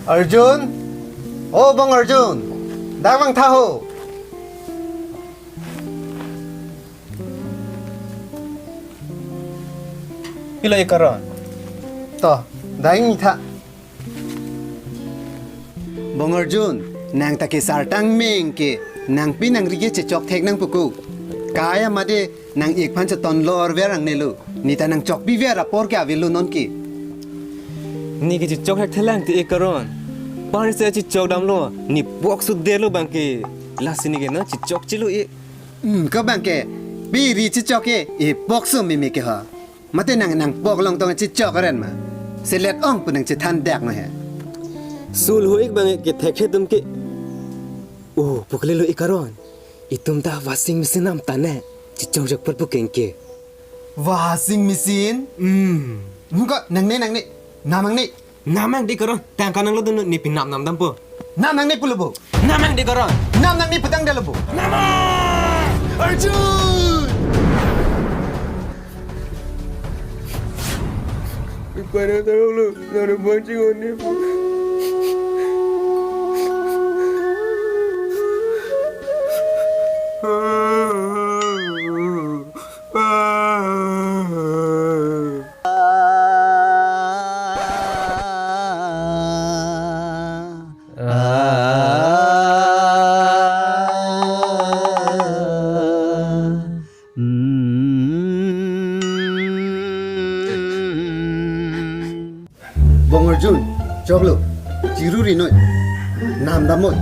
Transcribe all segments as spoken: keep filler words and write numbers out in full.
Arjun, o bong Arjun, dak vangtha ho. Pilo e Karon? To, dak ingni tha. Bong Arjun, nang ta kesar tangmeng ke, nangpi nangri ke chechok thek nangpo ko. Kaya made nang-ik aphan cheton lor ver ang nelo. Ne ta nangchokpi ver apor ke avelo non ke. Ne ke chechok thek thelang te e Karon. Pari se chechok damlo, ne pok su delo bang ke. Lasi ne ke nangchechok chelo e. Hmm, ko bang ke, piri chechok ke, e pok su mimi ke ho. Mate nang nangpok long tong chechok ren ma. Selet ong pu nangchethan dak ma he. Sul ho ik bang ke thek he tum ke. Oh, pu kalilo e Karon. Itum ta washing machine nam ta ne. Chechok jok per pu keng ke. Washing machine? Hmm. Muka nangne nangne. Namang ne. Namang de Karon, tangka nanglodun ne pi nam nam dampo. Nam nangne pulo bo. Namang de Karon. Nam nangne petang dalo bo. Namang! Arjun! Ipara tarong lo, naro banci ngone. Bong Arjun, choklo, chiru ri noi, nam dam moi,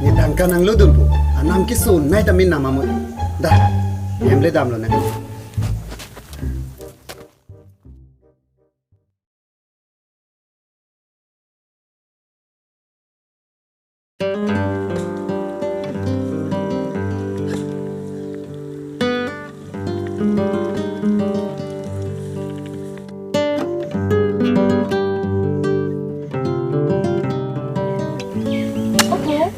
ne tangka nanglodun pu, anam keso nai tame nam amoi, da, hem le damlo na. Opo,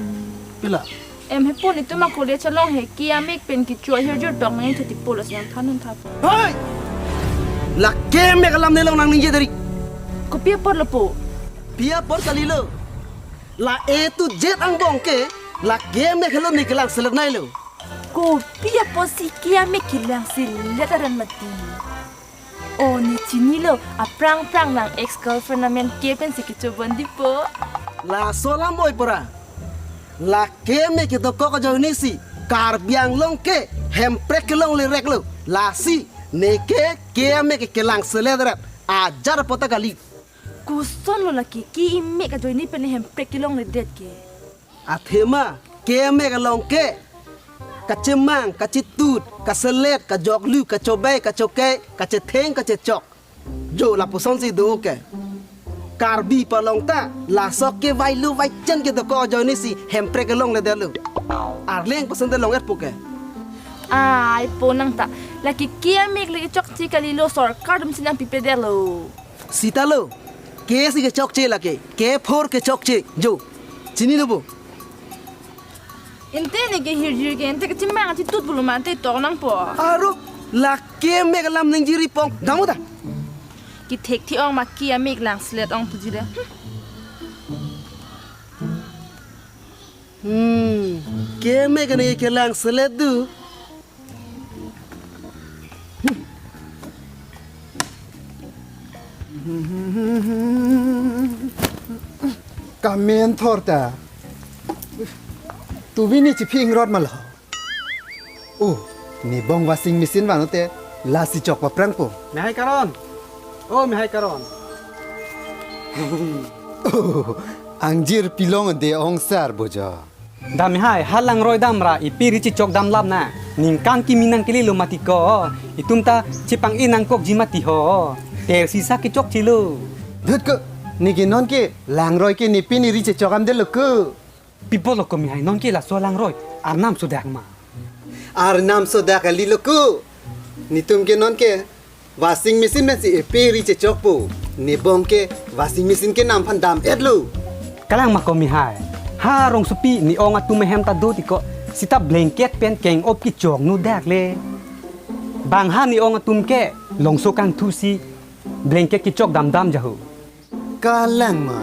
pila. Em he pon itum a college along he ke amek pen kecho ahirjutok nangthu ti pulo si nangthan nangtha. Hei! La ke amek alam ne long nangningje deri. Kopi apor lo po? Pi apor kalilo. La A to Z angbong ke, la ke amek helo ne kelangselet nailo. Kopi apotsi ke amek kelangselet aran mati. O ne chinilo, aphrang phrang nang ex girlfriend amen ke pensi kecho bondi po. Laso alam oi pora. La ke amek kedokok ajoine si Karbi Anglong ke Hemprek kelongle reklo. Lasi ne ke ke amek kelangselet rat. Ajar pota kali. Kosonlo la ke ke amek ajoine pen Hemprek kelongledet ke. Athema ke amek along ke kachemang, kachetut, kaselet, kajoklu, kachobei, kachokai, kachetheng, kachechok. Jo lapusonsi do ke. Karbi palong ta laso ke vailu vaichen kedokok ajoine si Hemprek kelongledetlo. Arleng pasen de long-et pu ke. Ai po nang ta. La ke ke amek le chokche kalilo, sorkar atum si nangpipedetlo. Sitalo. Ke si kechokche la ke. Ke phor kechokche. Jo. Chinilo bo. Ante ne ke hirjir ke, ante kachemang chetut pulo ma ante tok nangpo. Aro, la ke amek alam ningjiri pong. Damu ta? Kethek thi ong ma ke amek langselet ong puji de. Hmm, ke amek ne kelangselet do. Kamen thor ta. Tubi ne chiphi ingrot ma lo. Oh, ne bong washing machine vang te lasi chok paphrang po. Mehai Karon. Oh, Mehai Karon. Oh, angjir pilong de ong sar bojo. Dam hai, ha langroi damra, ipiri chechok damlap na. Ningkan kimi nangkele lo mati ko. Itum ta chepang-e nangkokji mati ho. Ter sisa kechokchelo. Dut ko, ne ke non ke langroi ke ne pini ri chechok damdetlo ko. Pi apot lo ko Mehai, non ke laso langroi arnam sodak ma? Arnam sodak kali lo ko. Netum ke non ke washing machine pensi epiri chechokpo. Ne bong ke washing machine kenam aphan dam-etlo. Kalang ma ko Mehai. Ha Rongsopi, ne-ong atum ahem ta do tiko, seta blanket pen keng-op kechok nu dak le. Bang ha ne-ong atum ke longso kangthu si blanket kechok damdam jaho. Kalang ma.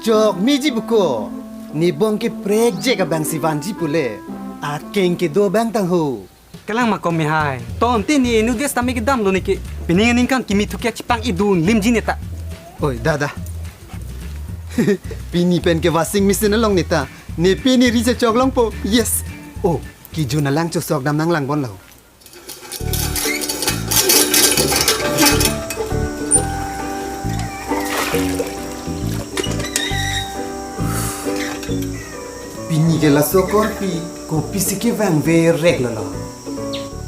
Chok miji puko. Ne bong ke prekjek abang si vanji pule. Akeng kedo abang tang ho. Kalang ma ko mehai. Ton te ne inu des tame kedam lo ne ke. Pini ningkan kimi thukia chipang idun limji ne ta. Oi, dada. Pini pen ke washing machine along ne ta. Ne pini ri chechok longpo. Yes. Oh, kejun alang chosok dam nang langbon lo. Pini ke laso akorpi, kopisi kevang verek lo lo.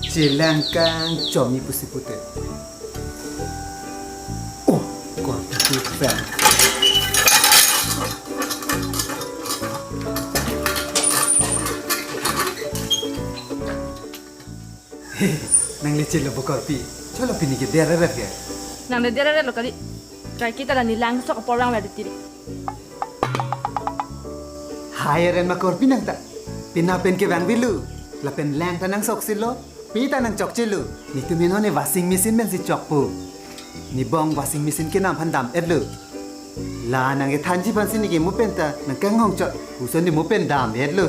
Chelang kangchomi pusi pute. Oh, korpi kevang. Nang le chelo bo korpi. Cholo pini ke der eret ke. Nang le der eret lo kali. Kai kita la ne lang sok apor vang la di tiri. Hai eren ma korpi nang ta. Pina pen kevang bilu. Lapen lang ta nangsoksi lo. Pi ta nangchokche lo. Netum heno ne washing machine pen si chokpo. Ne bong washing machine kenam aphan dam-et lo. La nang kethanji aphan si ne kemu pen ta nang kanghong chot. Uson ne mu pen dam-et lo.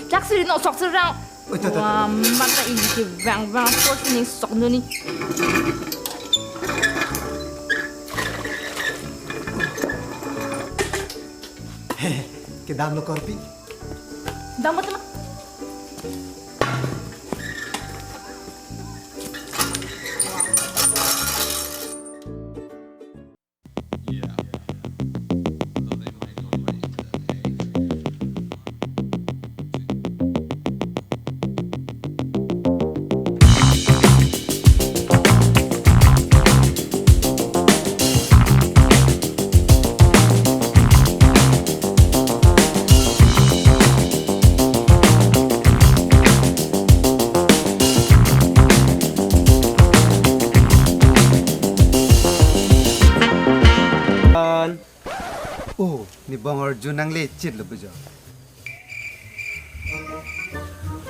Jaksi ri no sok sirang. Oi, ta, ta, ta. Wah, mata ini kevang vang apor si ne sok nu ni. Kedam lo korpi. Dam mo teman. Oh, ne bong Arjun nang le chit lo bujo.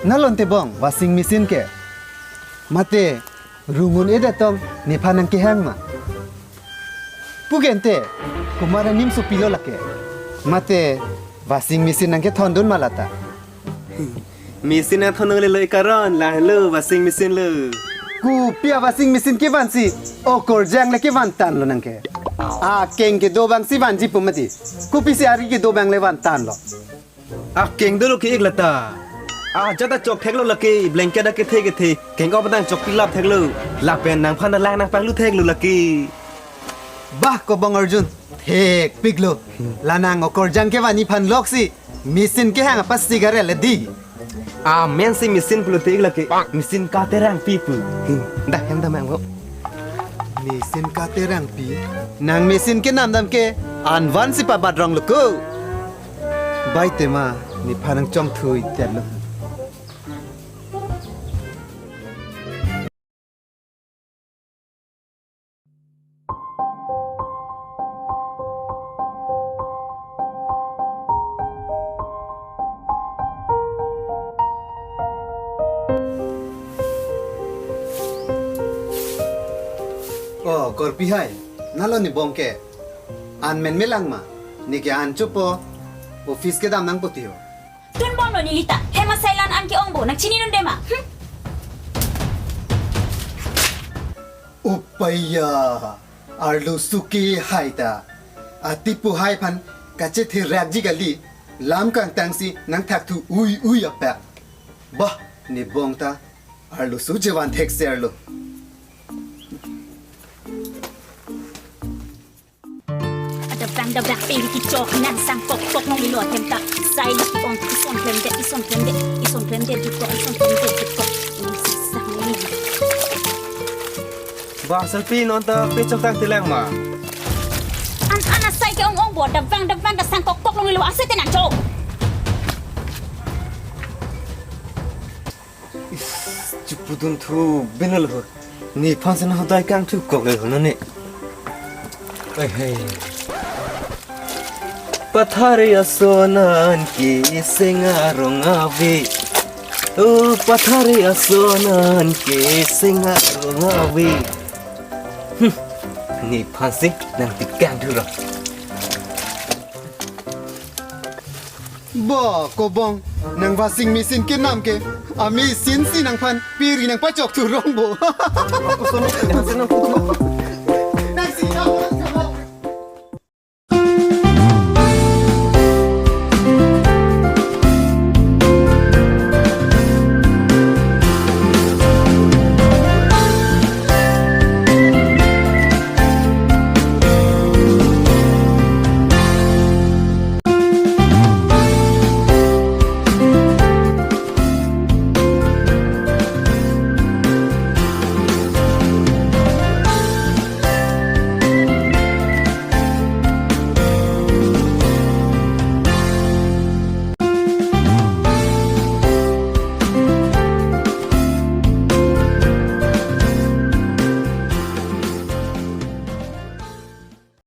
Nalon te bong washing machine ke. Mate rungun eda tong nephan nang kehang ma. Pugen te, kumara nim so pilo lake. Mate washing machine nang kethondun ma lata. Machine nang thondun le lo ikaron, la lo washing machine lo. Kopi a washing machine kevan si, okorjang le kevan tan lo nang ke. Akeng kedo abang si vanji pu mati. Kopisi ari kedo abang le van tan lo. Akeng dolo ke-ik lata. Ajat ta chok thek lo lake, blanket ta kethe kethe. Keng-op ta chok pilap thek lo. Lapen nangphan ta lang nangpanglu thek lo lake. Bah, ko bong Arjun. Thekpik lo. La nang okorjang kevan nephan loksi machine kehang apa sigaret le di. Amen si machine pulote ik lake. Machine katerangpi pu. Dah hem dah mang bo. Machine katerangpi. Nang machine kenam dam ke anvan si pabat rong lo ko. Bai tema, nephan nangchongthui tet lo. Oh, korpi hai. Nalo ne bong ke. An men melang ma. Ne ke an chupo. Office kedam nangpo ti ho. Tun bom lo neli ta. Hem asai la-an an ke-ong bo. Nang chininun de ma. Hmm? Upaya. Arloso ke hai ta. Atipu hai aphan kachetherakji kali. Lam kangtang si nangthakthu ui ui apak. Bah, ne bong ta. Arloso chevan thekser lo. Adabang dabang peri kechok nang sangkok kok nong ilo ahem ta. Sai lagi on ison klemdet, ison klemdet, ison klemdet jukok, ison klemdet jukok. Ini sisa ini. Bah, Selpi non ta pechok tang telang ma. An an asai ke-ong-ong bo, adabang dabang ta sangkok kok nong ilo ase te nangchok. Is, chupudun thu binal ho. Nephan si na hodai kangthu kok le ho na ne. Ai hai. Pathari ason an ke seng arong ave. O pathari ason an ke seng arong ave. Hmm. Nephansi nangtekang thurong. Bo, kobong, nang washing machine kenam ke, amachine si nangphan piri nangpachok thurong bo.